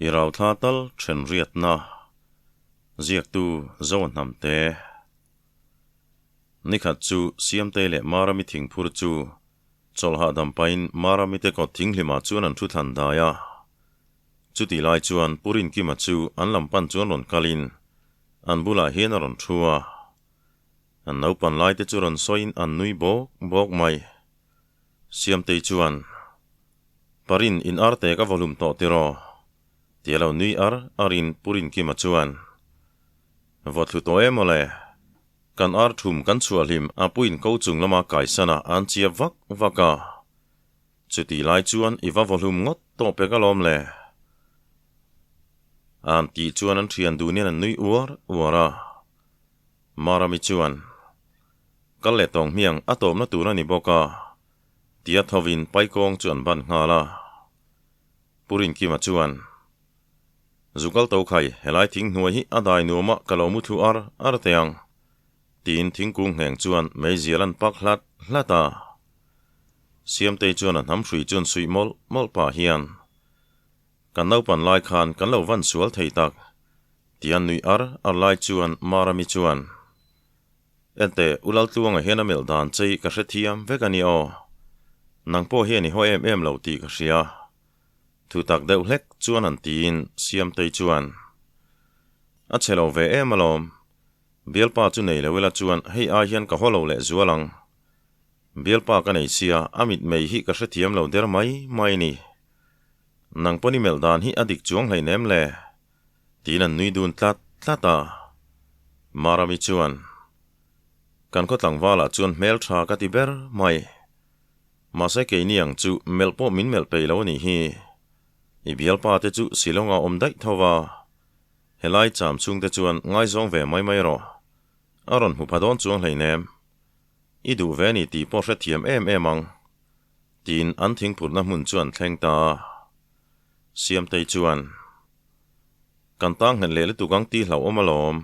I rauthla tal then riatna ziaktu Zohnamte. Nikhat chu Siamtei leh Marami thingphur chu chawlh hahdam pahin Marami te kawt thinghlimah chuan an thu thlan dai a. Chutih lai chuan Pu Rinkima chu an lam pan chuan rawn kalin an bulah hian a rawn thu a. An naupan laite chu rawn sawiin an nui bawk bawk mai. Siamtei chuan, Parin in arte ka vawhlum tawh tiraw? Tia lo nui ar arin Pu Rinkima chuan, Vawthlu tawh em awle? Kan ar thum kan chhuah hlim a puin ko chung lama kaisan a an chiap vak vak a. Chutih lai chuan i va vawhlum ngawt tawh pek alawm le. An tih chuan an thian dunin an nui uar uar a. Marami chuan, Kal leh tawng hmiang a tawpna tur a ni bawk a, tia thovin paikawng chu an ban nghal a. Pu Rinkima chuan, Zukal to khai, helai thing hnuai hi a dai nuam a, ka lo mu thlu ar ar teh ang, tiin thingkung ngheng chuan meizial an pak hlat hlat a. Siamtei chuan a hnam hrui chuan suih mawlh mawlh pah hian, Kan naupan lai khan kan lo van sual thei tak, tia nuih ar ar lai chuan Marami chuan, Ente, U Laltluanga hian a melh dan che ka hrethiam vek a ni aw. Nang pawh hian i haw em em lo tih ka hria. Thu tak deuh hlek chuan an tiin Siamtei chuan, A chhe lo ve em alawm. Bialpa chu nei lo ila chuan hei ai hian ka haw lo leh zual ang. Bialpa ka nei sia, a mitmei hi ka hrethiam lo der mai mai ni. Nang pawn i melh dan hi a dik chuang hleinem le? Tiin an nui dun tlat tlat a. Marami chuan, Kan khaw tlangvalah chuan hmel tha ka ti ber mai. Mahse keini ang chu melh pawh min melh peih lo a nih hi. I bialpa te chu Shillong ah awm daih tho va, helai cham chhungte chuan ngaizawng ve mai mai rawh. A rawn hmu pha dawn chuang hleinem. I duh ve ni tih pawh hrethiam em em ang. Tiin an thingphurhna hmun chu an thleng ta a. Siamtei chuan, Kan tang nghet leh lutuk ang tih hlauhawm alawm,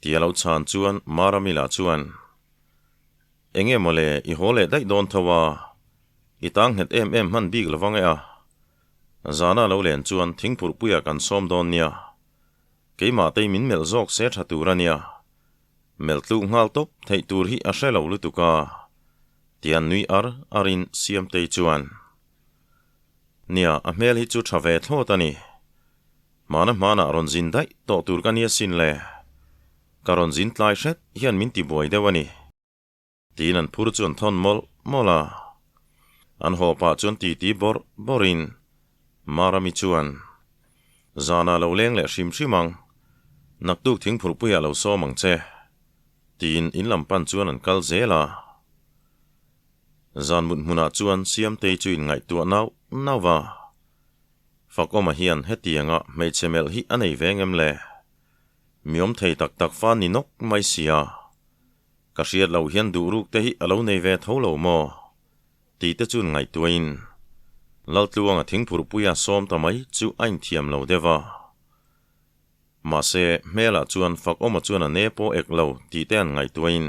tia lo chhan chuan Maramila chuan, Enge mawle, i haw leh daih dawn tho a, i tang nghet em em hman bik lo vang e a. Zana lo len chuan thingphurhpuiah kan sawm dawn nia. Keimah tei min melh zawk se tha tur a nia. Melh tluk nghal tawp theih tur hi a hre lo lutuk a, tia nui ar arin Siamtei chuan, Nia, a hmel hi chu tha ve thlawt a ni. Hmana hmanah rawn zin daih tawh tur ka nia sin le. Ka rawn zin tlai hret hian min tibuai deuh a ni. Tiin an phur chu an thawn mawlh mawlh a. An haw pah chuan titi bawrh bawrhin Marami chuan, Zanah lo leng leh hrim hrim ang, naktuk thingphurhpuiah lo sawm ang che, tiin in lam pan chuan an kal zel a. Zan mut hmunah chuan Siamtei chu inngaihtuah nauh nauh a. Fakawma hian hetianga hmeichhe melh hi a nei ve ngem le? Mi awm thei tak tak fa ni nawk mai sia. Ka hriat loh hian duh ruk te hi a lo nei ve tho lo maw? Tih te chuan ngaihtuahin Laltluanga thingphurhpuia sawm ta mai chu a inthiam lo deuh a. Mahse, hmelah chuan Fakawma chuan a ne pawh ek lo tih te an ngaihtuahin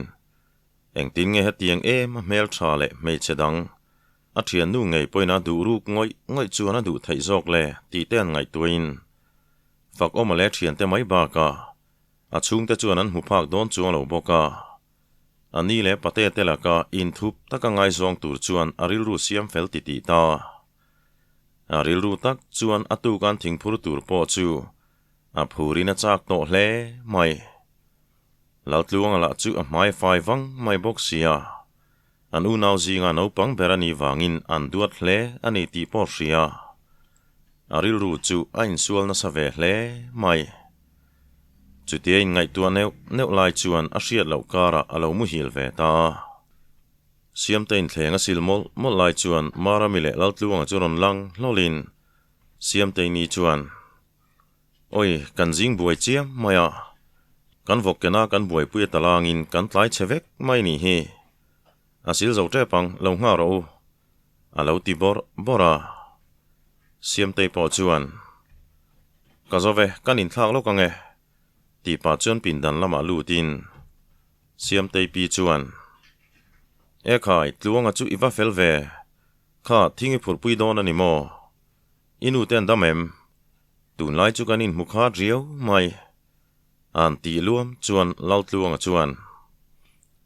engtin nge hetiang em a hmeltha leh hmeichhe dang a thiannu ngei pawhin a duh ruk ngawih ngawih chuan a duh theih zawk le tih te an ngaihtuahin Fakawma leh thiante mai bakah A chhungte chuan an hmu phak dawn chuang lo bawk a. A ni leh pate te laka inthup taka ngaizawng tur chuan a rilru siam fel ti tih ta. A rilru tak chuan a tukan thingphur tur pawh chu a phurin a chak tawh hle mai. Laltluanga lah chu a hmai fai vang mai bawk sia. An unau zinga naupang ber a nih vangin an duat hle a ni tih pawh hria. A rilru chu a insual nasa ve hle mai. Chutia inngaihtuah neuh neuh lai chuan a hriat loh karah a lo muhil ve ta. Siamte inthleng a sil mawlh mawlh lai chuan Marami leh Laltluanga chu rawn lang hlawlin Siamteini chuan, Awi, kan zing buai chiam mai a, kan vawk kena kan buaipui a talangin kan tlai chhe vek mai nih hi. A sil zo tep ang, lo nghah rawh u, a lo ti bawrh bawrh a. Siamtei pawh chuan, Ka zo ve, kan inthlak lawk ang e, tih pah chuan pindan lamah lutin Siamtei pi chuan, E khai, Tluanga chu i va fel ve, kha thing i phurhpui dawn a ni maw? I nu te an dam em? Tunlai chu kan inhmu khat riau mai. An tih luam chuan Laltluanga chuan,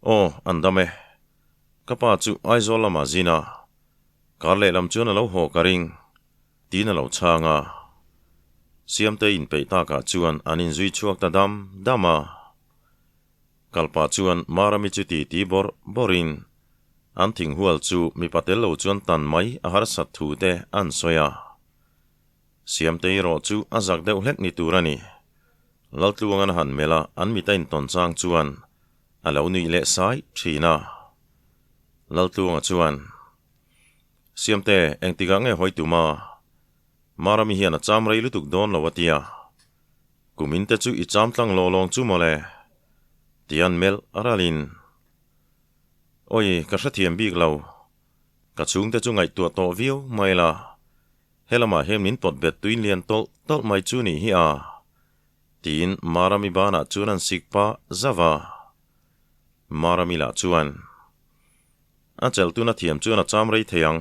Aw, an dam e. Ka pa chu Aizawl lamah zin a, kar lehlam chuan a lo haw ka ring, tiin a lo chhang a. Siamtei inpeih takah chuan an inzui chhuak ta dam dam a. Kalpa chuan Marami chu ti ti bawrh bawrhin an thinghual chu mipa tel lo chuan tan mai a harsat thu te an sawi a. Siamtei erawh chu a zak deuh hlek ni tur a ni. Laltluangan a han melh a, an mit a intawn chang chuan a lo nuih leh sai thin a. Laltluanga chuan, Siamte, engtikah nge hawi tum a? Marami hian a cham rei lutuk dawn lo a tia. Kumin te chu i cham tlang lawh lawng chu mawle, ti an melh a ralin. Awi, ka hrethiam bik lo. Ka chhungte chu ngaihtuah tawh viau mai la. Helamah hian min pawt bet tuin lian tawlh tawlh mai chu nih hi a, tiin Marami banah chuan an sik pah zauh a. Marami lah chuan, A chelhtuna thiam chuan a cham rei thei ang.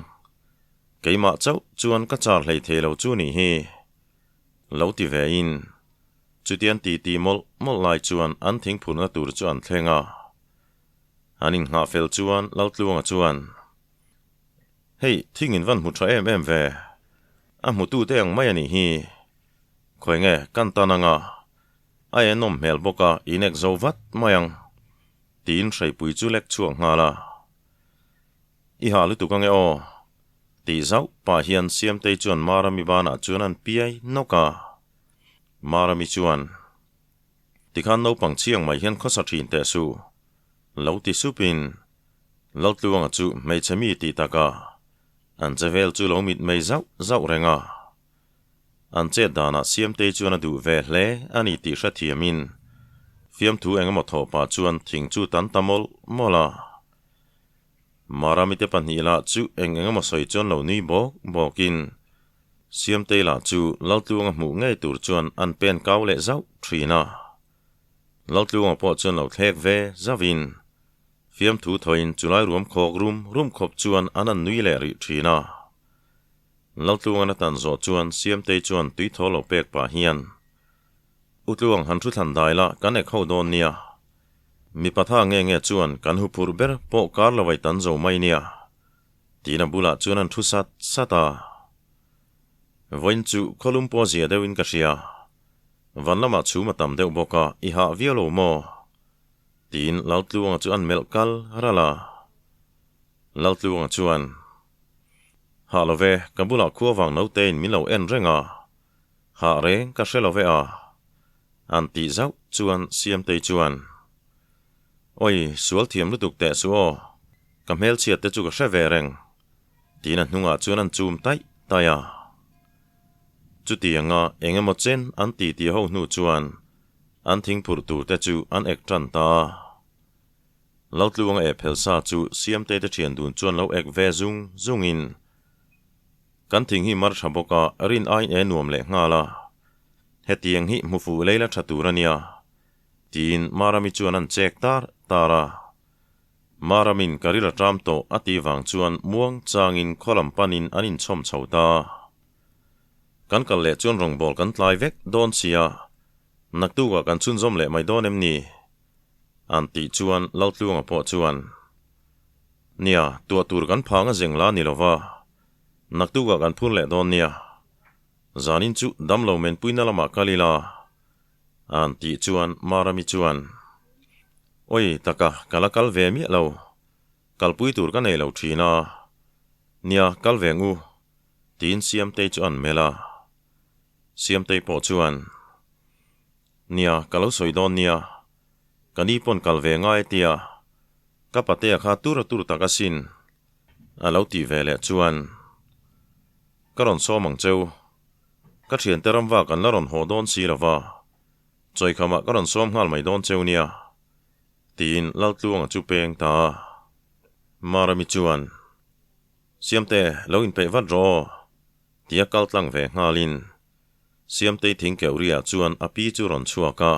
Keimah chauh chuan ka char hlei thei lo chu nih hi. Lo ti ve in, chutian ti ti mawlh mawlh lai chuan an thingphurna tur chu an thleng a. An inghah fel chuan Laltluanga chuan, Hei, thing in van hmu tha em em ve. A hmutute ang mai a nih hi. Khawi nge, kan tan anga a enawm hmel bawk a, inek zo vat mai ang, tiin hreipui chu lek chhuak nghal a. I ha lutuk ange aw, tih zauh pah hian Siamtei chuan Marami banah chuan an piai nawk a. Marami chuan, Tikhan naupang chhiang mai hian khawsa thin teh suh, lo ti supin Laltluanga chu hmeichhe mi tih takah an che vel chu lo mit mei zauh zauh reng a. An chet danah Siamtei chuan a duh ve hle a ni tih hrethiamin fiamthu eng emaw thawh pah chuan thing chu tan ta mawlh mawlh a. Maramite pahnih lah chu eng eng emaw sawi chuan lo nui bawk bawkin Siamtei lah chu Laltluanga hmuh ngei tur chuan an pen kau leh zauh thin a. Laltluanga pawh chuan lo thlek ve zauhin fiamthu thawiin chulai ruam khawk rum rum khawp chuan an an nui leh rih thin a. Laltluangan a tan zawh chuan Siamtei chuan tui thaw lo pek pah hian, U Tluang han thu thlan dai la, kan ek ho dawn nia. Mipa tha nge nge chuan kan hu phurh ber pawh kar lo ai tan zo mai nia. Tiin a bulah chuan an thu sat sat a. Vawiin chu khawlum pawh zia deuhin ka hria. Van lamah chhum a tam deuh bawk a, i hah viau lo maw? Tiin Laltluanga chu an melh kal ral a. Laltluanga chuan, Hah lo ve, ka bulah khua vang naute in min lo en reng a, hah reng ka hre lo ve a, an tih zauh chuan Siamtei chuan, Awi, sual thiam lutuk teh su aw, ka hmelchhiat te chu ka hre ve reng, tiin a hnungah chuan an chum taih taih a. Chutianga eng emaw chen an ti tih ho hnu chuan an thingphurh tur te chu an ek tan ta a. Laltluanga eh phel sa chu Siamtei te thian dun chuan lo ek ve zung zungin kan thing hi mar tha bawk a, rin aiin e nuam leh nghal a, hetiang hi hmu fuh lei la tha tur a nia, tiin Marami chuan an chek tar tar a. Maramin ka ril a ṭam tawh a tih vang chuan muang changin khaw lam panin an inchhawm chho ta. Kan kal leh chuan rawngbâwl kan tlai vek dawn sia, naktukah kan chhunzawm leh mai dawn em ni? An tih chuan Laltluanga pawh chuan, Nia, tuah tur kan phang a zeng la ni lo va, naktukah kan phur leh dawn nia. Zanin chu damlo menpuina lamah kal ila. An tih chuan Marami chuan, Awi taka, ka la kal ve miah lo. Kalpui tur ka nei lo thin a. Nia, kal ve ngu, tiin Siamtei chu an melh a. Siamtei pawh chuan, Nia, ka lo sawi dawn nia. Ka ni pawn kal ve ngai tia. Ka patea kha tur a tur tak asin, a lo tih ve leh chuan, Ka rawn sawm ang cheu. Ka thiante ramva kan la rawn haw dawn si lo va, chawikhamah ka rawn sawm nghal mai dawn cheu nia, tiin Laltluanga chu peng ta a. Marami chuan, Siamte, lo inpeih vat rawh aw, tia kal tlang ve nghalin Siamtei thingkeuhriah chuan a pi chu rawn chhuak a.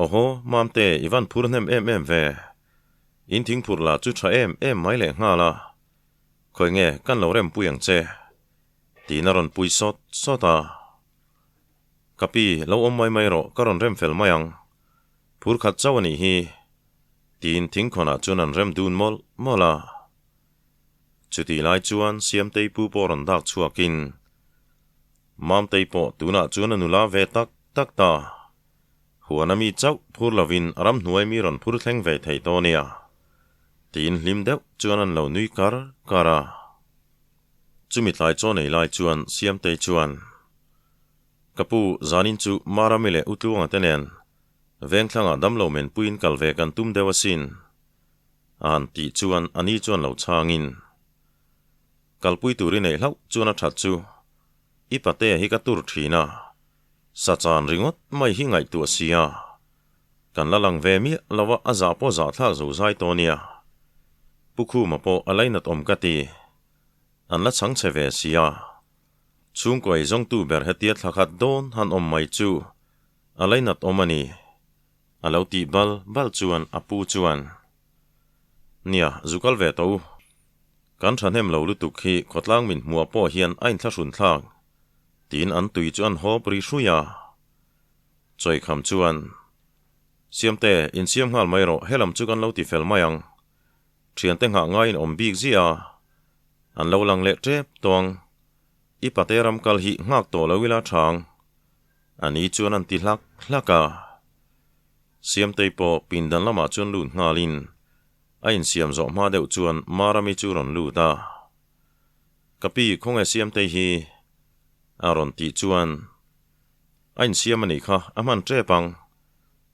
Awhaw, Mamte, i van phur hnem em em ve. In thingphurh lah chu tha em em mai leh nghal a. Khawi nge, kan lo rempui ang che. Tiin a rawn pui sawt sawt a. Ka pi, lo awm mai mai rawh, ka rawn rem fel mai ang. Phur khat chauh a nih hi. Tiin thingkhawnah chuan an rem dun mawlh mawlh a. Chutih lai chuan Siamtei pu pawh rawn dak chhuakin, Mamtei pawh tunah chuan a nula ve tak tak ta. Huana mi chauh phur lovin a ramhnuai mi rawn phur thleng ve thei tawh nia. Tiin hlim deuh chuan an lo nui kar kar a. Chumi tlai chaw nei lai chuan Siamtei chuan, Ka pu, zanin chu Marami leh Utluanga te nen Vengthlangah damlo menpuiin kal ve kan tum deuh asin. A han tih chuan a ni chuan lo chhangin, Kalpui tur i neih hlauh chuan a that chu i patea hi ka tur thin a, sa chan ringawt mai hi ngaihtuah sia, kan la lang ve miah lo a, a zah pawh zah thlak zo zai tawh nia. Pu Khuma pawh a lainat awm ka ti, an la chhang chhe ve sia. Chhungkaw ei zawngtu ber hetia thla khat dawn han awm mai chu a lainat awm a ni. A lo tih bal bal chuan a pu chuan, Nia, zu kal ve tawh u. Kan thahnem lo lutuk hi khawtlang min hmuah pawh hian a inthlahrun thlak, tiin an tui chu an hawp ri hrui a. Chawikham chuan, Siamte, insiam nghal mai rawh, helam chu kan lo ti fel mai ang. Thiante nghah ngaiin awm bik ziah a, an lo lang leh tep tawh ang. I pate ram kal hi nghak tawh lo ila thang. A ni chuan an ti hlak hlak a. Siamtei pawh pindan lamah chuan lut nghalin a insiam zawh hma deuh chuan Marami chu rawn lut a. Ka pi khawnge Siamtei hi? a rawn tih chuan a insiam a nih kha a hman tep ang,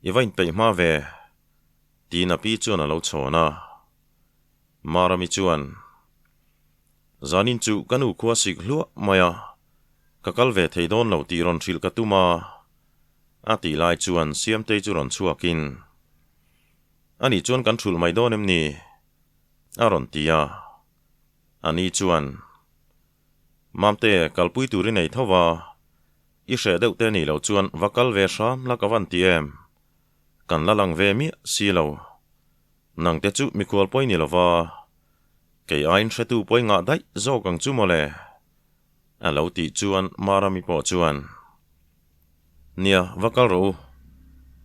i va inpeih hma ve, tiin a pi chuan a lo chhawn a. Marami chuan, Zanin chu ka nu khua sik hluah mai a, ka kal ve thei dawn lo tih rawn hrilh ka tum a, a tih lai chuan Siamtei chu rawn chhuakin, Anih chuan kan thulh mai dawn em ni? a rawn ti a. Ani chuan, Mamte, kalpui tur i nei tho va, i hreh deuh te nih loh chuan va kal ve hram la ka van ti em? Kan la lang ve miah si lo. Nangte chu mikhual pawi ni lova, kei aiin hretu pawi ngah daih zawk ang chu mawle, a lo tih chuan Marami pawh chuan, Nia, va kal rawh u,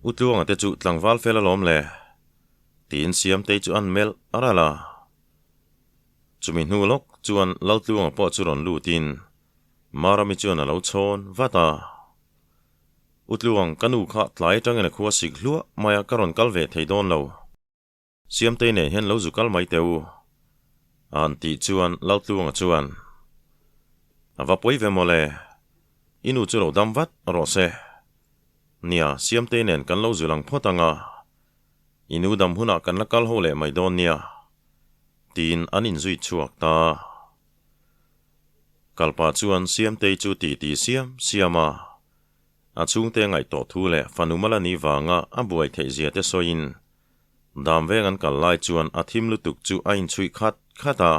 U Tluanga te chu tlangval fel alawm le, tiin Siamtei chu an melh ral a. Chumi hnu lawk chuan Laltluanga pawh chu rawn lutin Marami chuan a lo chhawn vat a. U Tluang, ka nu kha tlai atangin a khua sik hluah mai a, ka rawn kal ve thei dawn lo. Siamtei nen hian lo zu kal mai teh u. A han tih chuan Laltluanga chuan, A va pawi ve mawle, i nu chu lo dam vat rawh se. Nia, Siamtei nen kan lo zu lang phawt ang a, i nu dam hunah kan la kal ho leh mai dawn nia, tiin an inzui chhuak ta. Kalpa chuan Siamtei chu ti ti siam siam a, a chhungte ngaih tawh thu leh fanu mala ni vanga a buai theih zia te sawiin dam veng an kal lai chuan a thim lutuk chu a inchhuih khat khat a.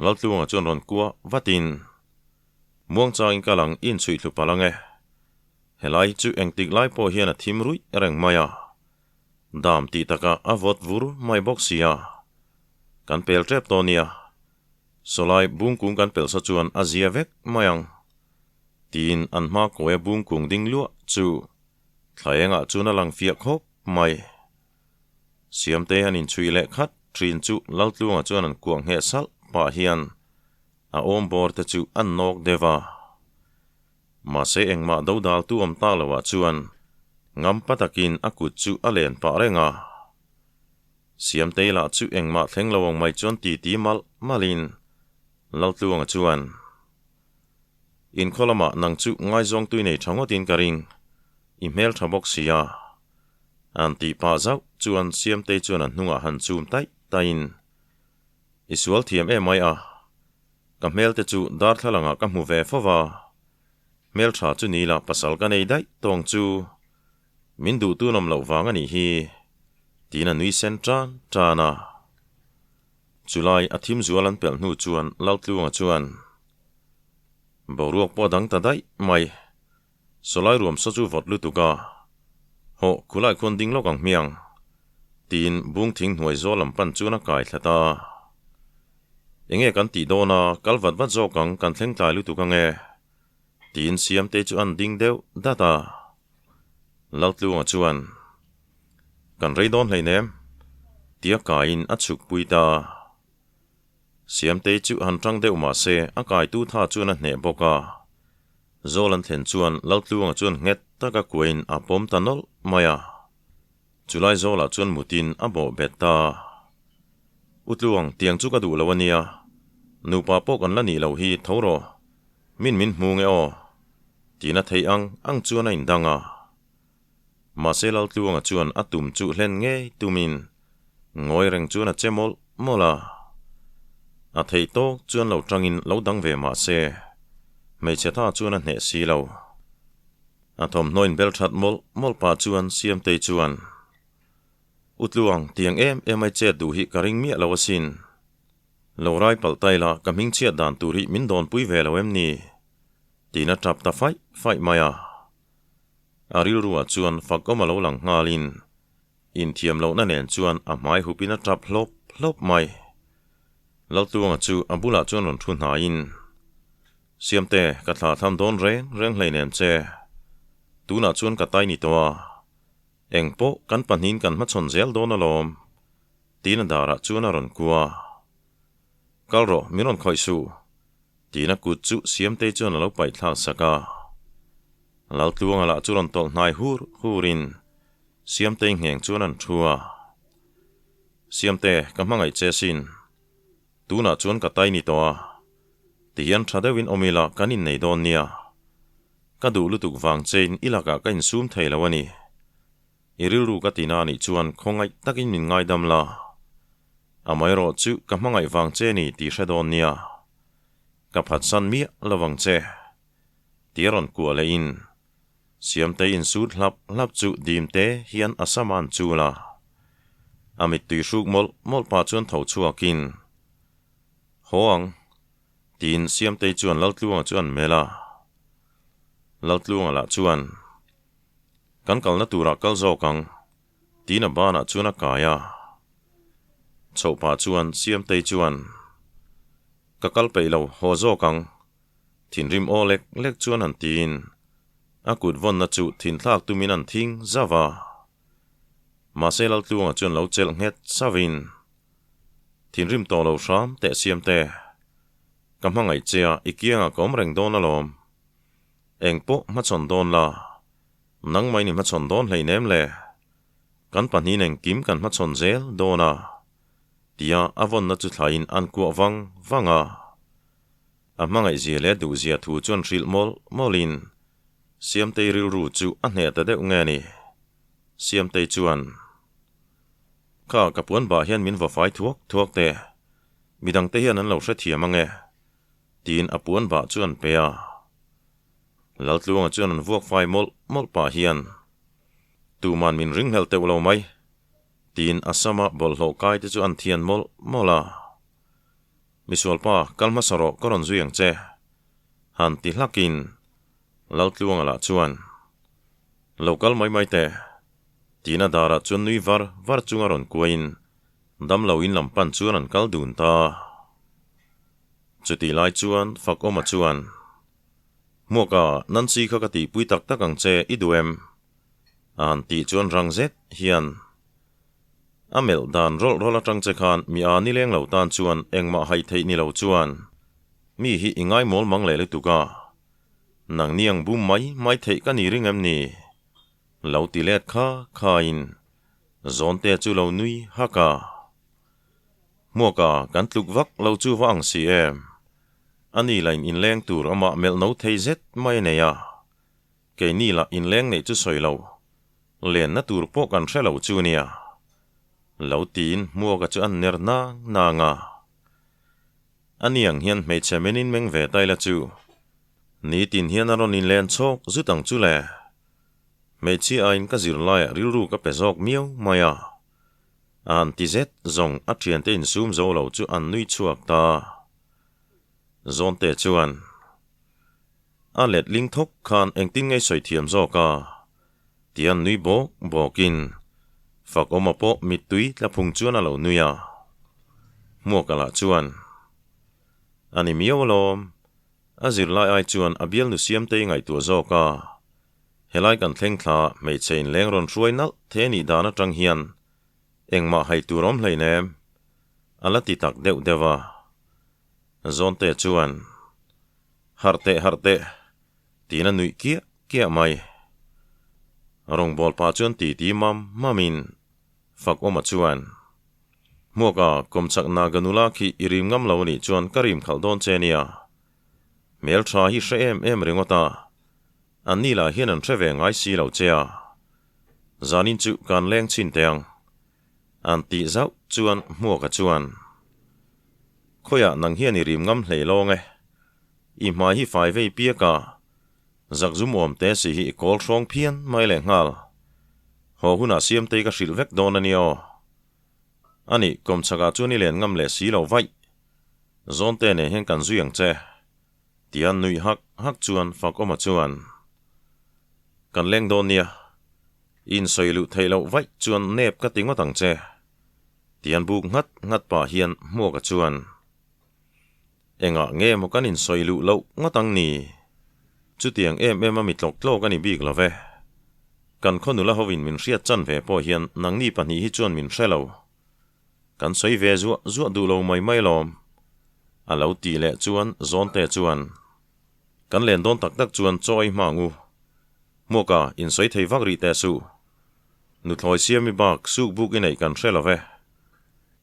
Laltluanga chuan rawn kuah vatin, Muangchangin kal ang i inchhuih thlu palh ang e. Helai hi chu engtik lai pawh hian a thim ruih reng mai a. Dam tih takah a vawt vur mai bawk si a. Kan pel tep tawh nia. Sawlai bungkung kan pelh sa chuan a zia vek mai ang, tiin an hma kawia bungkung ding luah chu thla engah chuan a lang fiah khawp mai. Siamtei han inchhuih leh khat thin chu Laltluanga chuan an kuah ngheh salh pah hian a awm bawr te chu an nawk deuh a. Mahse engmah dodaltu awm ta loah chuan ngampa takin a kut chu a len pah reng a. Siamtei lah chu engmah thleng lo ang mai chuan titi malh malhin Laltluanga chuan, Inkhaw lamah nang chu ngaizawng tui nei tha ngawtin ka ring, i hmel tha bawk si a. An tih pah zauh chuan Siamtei chuan a hnungah han chum taih taihin, I sual thiam em mai a, ka hmel te chu darthlalangah ka hmu ve fo va, hmel tha chu ni la pasal ka nei daih tawng chu. Min duh tun awm loh vang a nih hi, tiin a nui sen tan tan a. Chulai a thim zual an pelh hnu chuan Laltluanga chuan, Boruak pawh a dang ta daih mai, sawlai ruam saw chu vawt lutuk a, hawh khulai khuan ding lawk ang hmiang, tiin bung thing hnuai zawl lam pan chuan a kai thla ta. Enge kan tih dawn a, kal vat vat zawk ang, kan thleng tlai lutuk ang e. Tiin Siamtei chu an ding deuh dat a. Laltlunga chuan, Kan rei dawn hleinem, tia kaiin a chhuk pui ta. Siamtei chu han tang deuh mah se a kaitu tha chuan a hneh bawk a. Zawl an thlen chuan Laltlunga chuan nghet taka kuain a pawm ta nawlh mai a. Chulai zawlah chuan mutin a bawh bet ta. U Tluang, tiang chu ka duh lo a nia. Nupa pawh kan la nih loh hi tho rawh. Min min hmu nge aw? Tiin a theih ang ang chuan a indang a. Mahse Laltluanga chuan a tum chu hlen ngei tumin ngawi reng chuan a che mawlh mawlh a. A theih tawk chuan lo tangin lo dang ve mah se, hmeichhe tha chuan a hneh si lo. A thawmhnaw inbel that mawlh mawlh pah chuan Siamtei chuan, U Tluang, tiang em em ai chet duh hi ka ring miah lo asin. Lo rai palh tai la, ka hming chhiat dan tur hi min dawnpui ve lo em ni? Tiin a tap ta faih faih mai a. A rilruah chuan fakawm a lo lang nghalin, inthiam lohna nen chuan a hmai hupin a tap hlawp hlawp mai. Laltluanga chu a bulah chuan rawn thu hnaiin, Siamte, ka thlah tham dawn reng reng hleinem che. Tunah chuan ka tai ni tawh a, eng pawh kan pahnihin kan hmachhawn zel dawn alawm. Tiin a darah chuan a rawn kua. Kal rawh, min rawn khawih suh. Tiin a kut chu Siamtei chuan a lo paih thlak sak a. Laltluanga lah chu rawn tawlh hnai hur hurin Siamtei ngheng chuan an thu a. Siamte, ka hmangaih che sin. Tunah chuan ka tai ni tawh a. Tihian tha deuhin awm ila kan innei dawn nia. Ka duh lutuk vang chein i lakah ka insum thei lo a ni. I rilru ka tina anih chuan khawngaih takin min ngaidam la. Amaherawh chu ka hmangaih vang che ni tih hre dawn nia. Ka phatsan miah lo vang che. Tia rawn kuah lehin Siamtei insut hlap hlap chu dim te hian a sam a an chul a. A mittui hruk mawlh mawlh pah chuan tho chhuakin, Haw ang, tiin Siamtei chuan Laltluanga chu an melh a. Laltluanga lah chuan, Kan kalna turah kal zawk ang, tiin a banah chuan a kai a. Chhoh pah chuan Siamtei chuan, Ka kal peih lo, haw zawk ang, thinrim aw lek lek chuan han tiin a kut vawnna chu thinthlak tumin an thing zauh a. Mahse Laltluanga chuan lo chelh nghet sauhin, Thinrim tawh lo hram teh Siamte, ka hmangaih che a, i kiangah ka awm reng dawn alawm. Eng pawh hmachhawn dawn la, nangmah in i hmachhawn dawn hleinem le, kan pahnihin engkim kan hmachhawn zel dawn a, tia a vawnna chu thlaiin an kuah vang vang a. A hmangaihzia leh duhzia thu chuan hrilh mawlh mawlhin Siamtei rilru chu a hneh ta deuh nge ni? Siamtei chuan, Kha ka puan bah hian min va fai thuak thuak teh, midangte hian an lo hrethiam ange, Tiin a puan bah chu an pe a. Laltluanga chuan an vuak fai mawlh mawlh pah hian, Tuman min ringhlelh teuh lo mai, tiin a sama bawlhhlawh kai te chu an thian mawlh mawlh a. Misualpa, kal hmasa rawh, ka rawn zui ang che, han ti hlakin Laltluanga lah chuan, Lo kal mai mai teh, tiin a darah chuan nui var var chunga rawn kuain damlo in lam pan chuan an kal dun ta. Chutih lai chuan Fakawma chuan, Hmuaka, Nancy kha ka tihpui tak tak ang che, i duh em? A han tih chuan rang zet hian a melh dan rawlh rawlh atang che khan mi a ni leng lo tan chuan engmah haih theih ni lo chuan mi hi i ngaimawl mang leh lutuk a, nangni ang bum mai mai theih ka ni ring em ni? Lo ti let kha khain Zawnte chu lo nui hak a. Hmuaka kan tluk vak lo chu va ang si em? A ni la in inleng tur amah melh no thei zet mai a nei a. Keini lah inleng neih chu sawi lo, lenna tur pawh kan hre lo chu nia. Lo tiin Hmuaka chu an ner nang nang a. A ni ang hian hmeichhe menin meng ve ta ila chu. Nitin hian a rawn inlen chhawk zut ang chu le. Hmeichhia aiin ka zirlaiah rilru ka pe zawk miau mai a. A han ti zet zawng a thiante insum zo lo chu an nui chhuak ta. Zawnte chuan a letling thawk khan engtin ngei sawi thiam zawk a ti an nui bawk bawkin Fakawma pawh mittui tla phung chuan a lo nui a. Hmuaka lah chuan, A ni miau alawm. A zirlai ai chuan a bialnu Siamtei ngaihtuah zawk a. Helai kan thleng thla hmeichhe inleng rawn hruai nalh the nih dan atang hian engmah hai tur awm hleinem a la ti tak deuh deuh a. Zawnte chuan, Harh teh, harh teh, tiin a nuih kiah kiah mai. Rawngbâwl pah chuan titi mam mamin Fakawma chuan, Hmuaka, kawmchak Naga nula khi i rim ngam lo anih chuan ka rim khalh dawn che nia. Hmeltha hi hre em em ringawt a, anni lah hian an hre ve ngai si lo che a. Zanin chu kan leng chhin teh ang. An tih zauh chuan Hmuaka chuan, Khawiah nang hian i rim ngam hlei lawng e. I hmai hi fai vei piak a, zakzum awm te si hi i kawl hrawng phian mai leh nghal. Haw hunah Siamtei ka hrilh vek dawn a nia aw. Ani, kawmchhakah chuan i len ngam leh si lo vaih. Zawnte nen hian kan zui ang che. Tia nuih hak hak chuan Fakawma chuan, Kan leng dawn nia. I insawi luh theih loh vaih chuan nep ka ti ngawt ang che. Tian buk nghat nghat pah hian Hmuaka chuan, Engah nge maw kan insawi luh loh ngawt ang ni? Chutiang em em a mi tlawk tlawk a ni bik lo ve. Kan khaw nula hovin min hriat chan ve pawh hian nangni pahnih hi chuan min hre lo. Kan sawi ve zuah zuah duh lo mai mai lawm. A lo tih leh chuan Zawnte chuan, Kan len dawn tak tak chuan chaw ei hma ang u. Hmuaka, insawi thei vak rih teh suh. Nuthlawi siami bak suk buk i neih kan hre lo ve.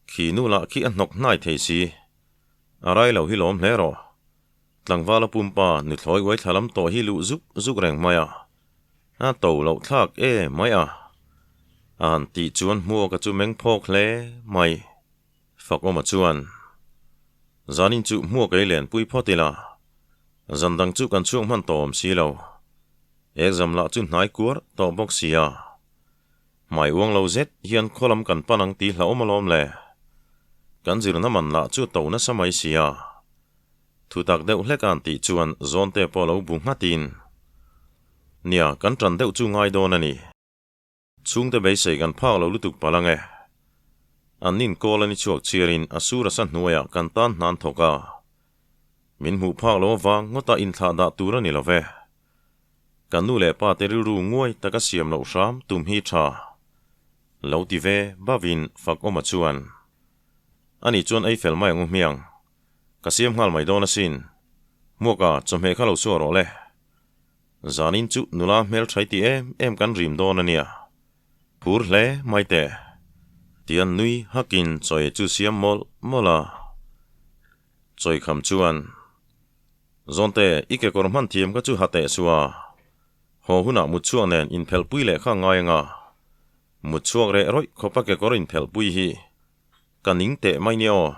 Khi nu lah khi a hnawk hnai thei si. A rai lo hi lawm hle rawh. Tlangvala pumpa nuthlawi uai thla lam tawh hi luh zuk zuk reng mai a. A to loh thlak e mai a. A han tih chuan Hmuaka chu meng phawk hle mai. Fakawma chuan, Zanin chu Hmuaka i lenpui phawt ila. Zan dang chu kan chhuak hman tawh awm si lo. Exam lah chu hnai kuar tawh bawk si a. Hmai uang lo zet hian khaw lam kan pan ang tih hlauhawm alawm le. Kan zirna man lah chu to nasa mai si a. Thutak deuh hlek an tih chuan zawnte pawh lo bu nghatin, Nia, kan tan deuh chu ngai dawn a ni. Chhungte beisei kan phak lo lutuk palh ang e. An nin kawl a ni chhuak chhiarin a sur a sa hnuaiah kan tan hnan thawk a. Min hmuh phak lo avang ngawta inthlah dah tur a ni lo ve. Kan nu leh pa te rilru nguai taka siam loh hram tum hi tha. Lo ti ve bavin Fakawma chuan, Ani chuan ei fel mai ang u hmiang. Ka siam nghal mai dawn asin. Hmuaka, chawhmeh kha lo suah rawh le. Zanin chu nula hmeltha i ti em em kan rim dawn a nia. Phur hle mai teh. Tian nui hakin chawi chu siam mawlh mawlh a. Chawi kham chuan, Zawnte, i kekawr hman thiam kha chu ha teh suh a. Haw hunah mutchhuak nen inphelhpui leh kha ngai anga. Mutchhuak reh rawih khawpa kekawr inphelhpui hi ka ning teh mai nia aw.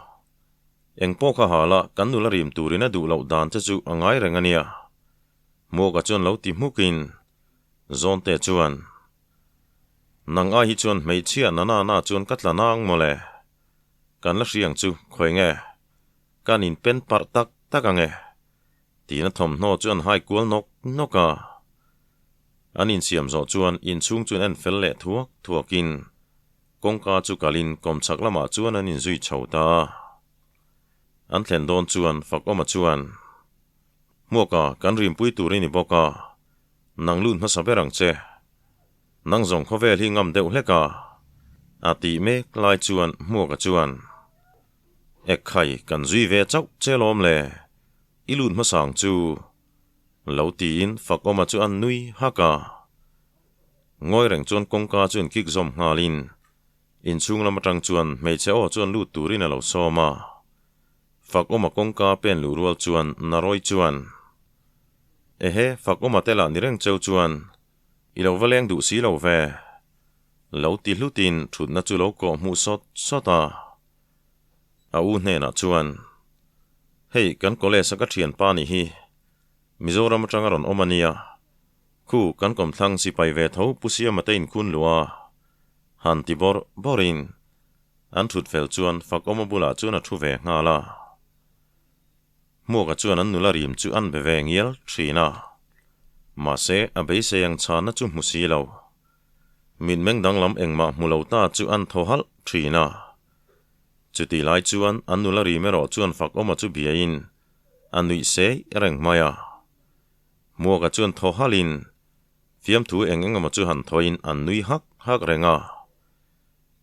Eng pawh kha hal a, kan nula rim turin a duh loh dan che chu a ngai reng a nia. Hmuaka chuan lo ti hmukin Zawnte chuan, Nang ai hi chuan hmeichhia na na na chuan ka tla nang mawle. Kan la hriang chu khawi nge? Kan inpen parh tak tak ang e, tiin a thawmhnaw chu an hai kual nawk nawk a. An insiam zawh chuan inchhung chu an en fel leh thuak thuakin kawngka chu kalin kawmchhak lamah chuan an inzui chho ta a. An thlen dawn chuan Fakawma chuan, Hmuaka, kan rimpui tur i ni bawk a, nang lut hmasa ber ang che. Nang zawng khawvel hi ngam deuh hlek a, a tih mek lai chuan Hmuaka chuan, Ekhai, kan zui ve chauh che lawm le, i lut hmasang chu, lo tiin Fakawma chu an nui hak a. Ngawi reng chuan kawngka chu an kik zawm nghalin inchhung lam atang chuan hmeichhe aw chuan lut turin a lo sawm a. Fakawma kawngka pen luh rual chuan Narawi chuan, Ehe, Fakawma te lah ni reng cheu chuan i lo va leng duh si lo ve, lo ti hlutin thutna chu lo kawh hmuh sawt sawt a. A u hnenah chuan, Hei, kan college a ka thianpa nih hi, Mizoram atanga rawn awm a nia. Khu, kan kawmthlang sipai ve tho Pu Siama te inkhun luh a, han ti bawrh bawrhin an thut fel chuan Fakawma bulah chuan a thu ve nghal a. Hmuaka chuan an nula rim chu an be ve ngial thin a, mahse a beisei ang chhanna chu hmu si lo. Mitmeng danglam engmah hmu lo ta chu an thaw halh thin a. Chutih lai chuan an nula rim erawh chuan Fakawma chu biain. A nuih sei reng mai a. Hmuaka chuan thaw halhin fiamthu eng eng emaw chu han thawiin an nui hak hak reng a.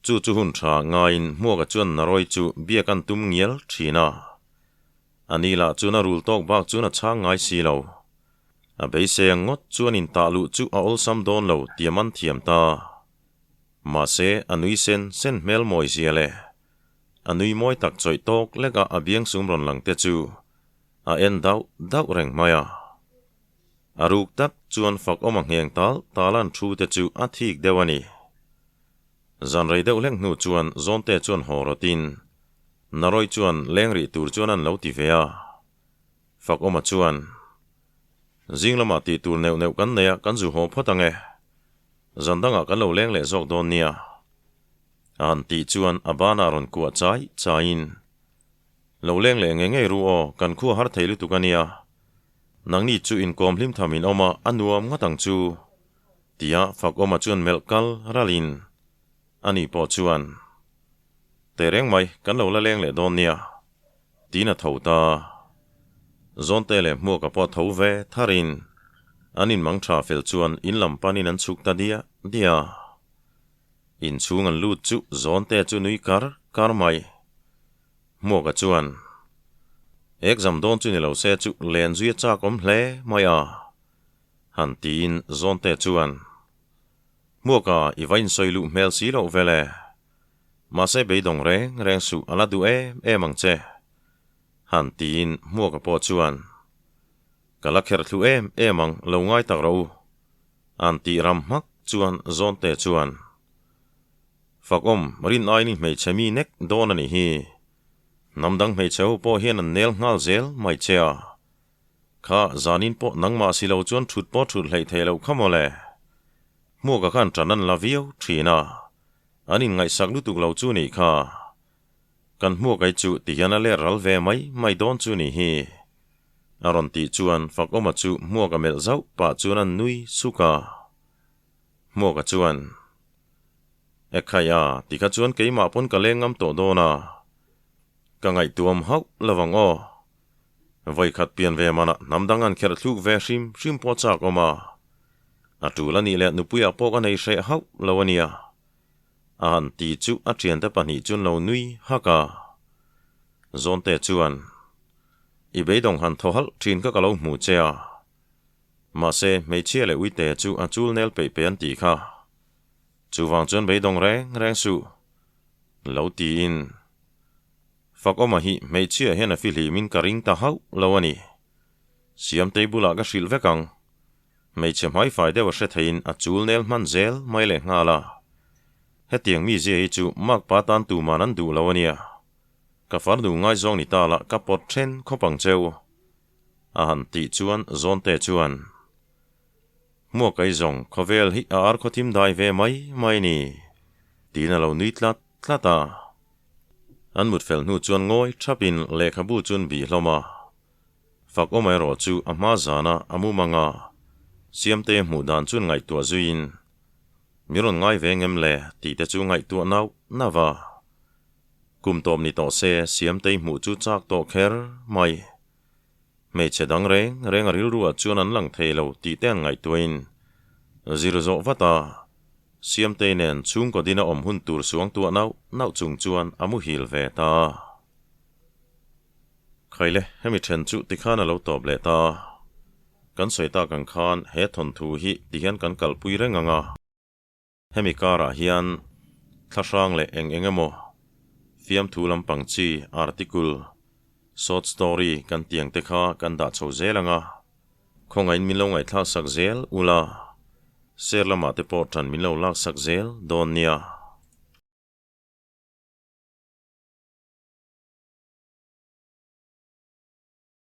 Chu chu hun tha ngaiin Hmuaka chuan Naroi chu biak an tum ngial thin a. A ni lah chuan a rul tawk bak chuan a chhang ngai si lo. A beisei ang ngawt chuan intah luh chu a awlsam dawn lo tih a man thiam ta. Mahse, a nui sen sen hmel mawi zia le. A nui mawi tak chawih tawk lek a a biangsum rawn lang te chu a en dauh dauh reng mai a. A ruk tak chuan fak awm a ngheng tal tal an thu te chu a thik deuh a ni. Zan rei deuh hlek hnu chuan Zawnte chuan haw rawtin Naroi chuan leng rih tur chuan an lo ti ve a. Fak awma chuan, Zing lamah tih tur neuh neuh kan nei a, kan zu haw phawt ang e. Zan dangah kan lo leng leh zawk dawn nia. A han tih chuan a banah rawn kuah chai chaiin, Lo leng leh ngei ngei ru aw, kan khua har thei lutuk a nia. Nangni chu inkawm hlim tham in awm a, a nuam ngawt ang chu. Tia fak awma chuan melh kal ralin ani pawh chuan, Tehreng mai, kan lo la leng leh dawn nia. Tiin a tho ta. Zawnte leh Hmuaka pawh tho ve tharin an inmang tha fel chuan in lam panin an chhuk ta diah diah a. Inchhung an lut chu Zawnte chu nui kar kar mai. Hmuaka chuan, Exam dawn chu ni lo se chu len zui a chak awm hle mai a, han tiin Zawnte chuan, Hmuaka i va insawi luh hmel si loh vel e. Mahse beidawng reng reng suh a la duh em em ang che. Han tiin Hmuaka pawh chuan, Ka la kherh thlu em em ang, lo ngai tak rawh u. An tih ram hmak chuan Zawnte chuan, Fakawm, rin aini hmeichhe mi nek dawn a nih hi. Hnam dang hmeichhe ho pawh hian an nel nghal zel mai che a. Kha, zanin pawh nangmah si lo chuan thut pawh thut hleih theih loh kha mawle. Hmuaka khan ṭan an la viau ṭhin a. An inngaihsak lutuk lo chu nih kha. Kan hmuak ai chu ti hian a let ral ve mai mai dawn chu nih hi. A rawn tih chuan Fakawma chu hmuak a melh zauh pah chuan a nui suk a. Hmuaka chuan, Ekhai a, ti kha chuan keimah pawn ka leng ngam tawh dawn a. Ka ngaihtuam hauh lo ang aw. Vawikhat pian ve manah hnam dang an kherh thluk ve hrim hrim pawh chak awm a. A tul a nih leh nupuiah pawh ka nei hreh hauh lo a nia. A han ti chu a thiante pahnih chuan lo nui hak a. Zawnte chuan, I beidawng han thaw halh thin kha ka lo hmu che a. Mahse, hmeichhia leh uite chu a chul nel peih pe an tih kha. Chuvang chuan beidawng reng reng suh. Lo tiin. Fakawma hi hmeichhia hian a fihlim in ka ring ta hauh lo a ni. Siamtei bulah ka hrilh vek ang. Hmeichhe hmaifai deuh a hre theiin a chul nel hman zel mai leh nghal a. Hetiang mizia hi chu makpa tan tuman an duh lo a nia. Ka farnu ngaizawng ni ta lah ka pawt then khawp ang cheu. A han tih chuan Zawnte chuan, Hmuakai zawng khawvel hi a ar khawthim dai ve mai mai ni, tiin a lo nui tlat tlat a. An mut fel hnu chuan ngawi thapin lehkhabu chu an bih hlawm a. Fak awm erawh chu a hma zana a mumang a, Siamte hmuh dan chuan ngaihtuah zuiin, Mi rawn ngai ve ngem le tih te chu ngaihtuah nauh nauh a. Kum tawp ni tawh se Siamtei hmuh chu chak tawh kher mai. Hmeichhe dang reng reng a rilruah chuan an lang thei lo tih te an ngaihtuahin zir zawh vat a, Siamtei nen chhungkaw dina awm hun tur suangtuah nauh nauh chung chuan a muhil ve ta. Khaile, hemi then chu tikhan a lo tawp leh ta. Kan sawi tak ang khan he thawnthu hi tihian kan kalpui reng ang a. Hemi karah hian thlahrang leh eng eng emaw fiamthu lampang chi article, short story kan tiang te kha kan dah chho zel ang a. Khawngaihin min lo ngaihthlak sak zel ula, share lamah te pawh tan min lo lak sak zel dawn nia.